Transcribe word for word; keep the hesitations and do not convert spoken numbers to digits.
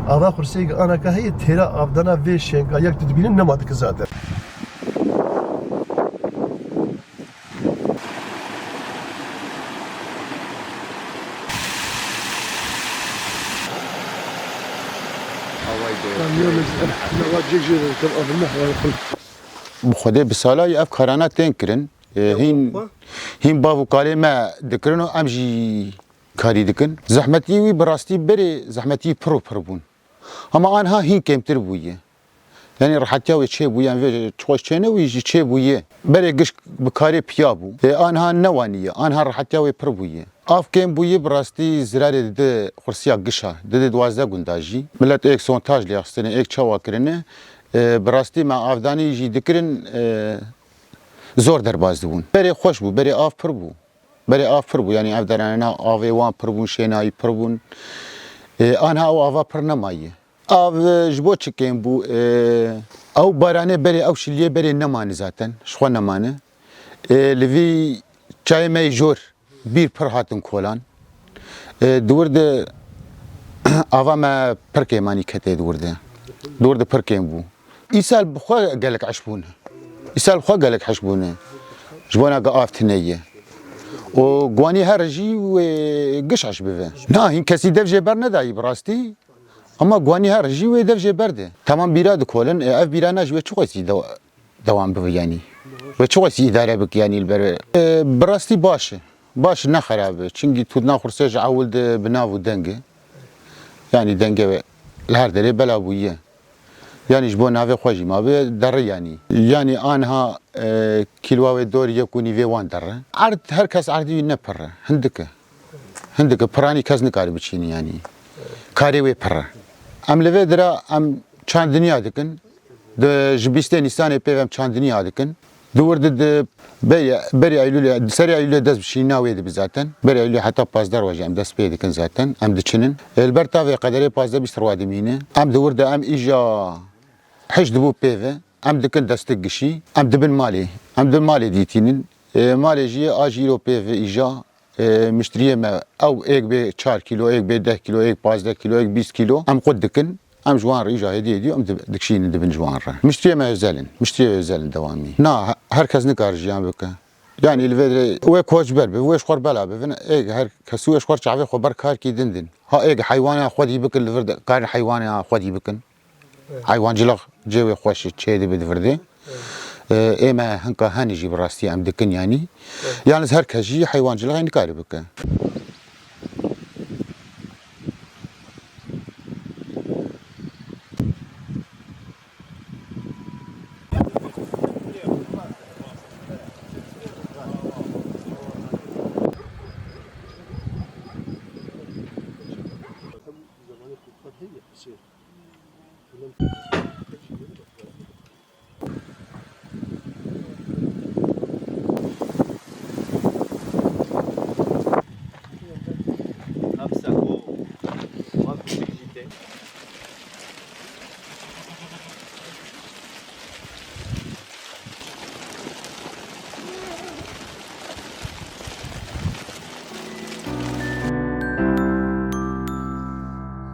Ava xurseyek anaka heye, têra avdana vê şenga yek tu dibînin nema dike zaten. Bi Xwedê bi salayî ev karana tên kirin. E, hîn, hîn bav û kalê me dikirin û em jî karî dikin. Zehmetî wî bi rastî berê zehmetî pir û pir bûn. Hema anha hîn kêmtir bûye. Yanî rehetiya wê çêbûye, em vê çiqas çênebûyî jî çêbûye. Berê giş bi karê piya bû. E, anha newaniye, anha rehetiya wê pir bûye. Av kêm bûye, bi rastî zirarê dide xursiya gişa, dide duwazdeh gunda jî. Milet êk sontaj lê xistine, êk çawa kirine. E, bi rastî me avdanî jî dikirin, e, zor derbas dibûn. Berê xweş bû, berê av pir bû. Berê av pir bû, yanî ev derana avê wan pir bûn, şênayî pir bûn. E, anha ew ava pir nemaye. Av, e, ji bo çi kêm bû? E, ew baranê berê, ew şiliyê berê nemane zaten, ji xwe nemane. E, li vî çayê me yê jor bîr pir hatin kolan. E, di wir de ava me pir kêmanî kete di wir de. Di wir de pir kêm bû. Îsal bi xwe gelek eş bûne. Îsal bi xwe gelek heş bûne. Ji bona ge av tune ye. Û guanî her jî wê giş eş bive. Na, hîn kesî dev jê bernedayî bi rastî. Ama guanî her jî wê dev jê berde. Tamam bîra dikolin, e, ev bîrana ji wê çi xwesî dewa-, dewam bibe yanî. Wê çi xwesî îdare bik yanî li ber. E, bi rastî baş e. Baş e, ne xerab e. Çimkî tûdna xursê ji ewil de bi nav û deng e. Yanî denge li her derê bela bûye. Yanî ji bo navê xwe jî mabe derre yanî. Yanî anha, e, kîloa wê dor yek û nîvê wan derre. Erd, her kes erdî wî ne pir e. Hindik e. Hindik e. Piranî kes nikare biçîne yanî. Karê wê pir e. Em li vê dira em çandiniya dikin. Di, ji bîstê Nîsanê pê ve em çandiniya dikin. Di wir de di berî, berî Eylûlê, di serê Eylûlê dest bi şînina wê dibe zaten. Berî Eylûlê heta pazdeh rojê em dest pê dikin zaten. Em diçinin. E, li ber tavê qederê pazdeh bîst roj dimîne. Em di wir de em îja hişt dibû pê ve. Em dikin destik gişî. Em dibin malê. Em dibin malê dîtînin. E, malê jî a jî îro pê ve îja. E, miştiriyê me ew êk bê çar kîlo, êk bê deh kîlo, êk pazdeh kîlo, êk bîst kîlo em qut dikin. Em ji wan re îja hêdî hêdî em di-, dikişînin dibin ji wan re. Miştiriyê me özel in. Miştiriyê özel in dewamî. Na, he-, her kes nikare jiyan bike. Yanî li vê dirê wê koçber be, wê ji xwe re bela bibin. Êk her kes wê ji xwe re çavê xwe ber karkî din din. Ha êk heywana xwedî bikin li vir de, karin heywana xwedî bikin. Heywancilix cê wê xweş e, çê dibe di vir de. E, ê me hinka henî jî bi rastî em dikin yanî. Yalnız her kes jî heywancilixê nikare bike.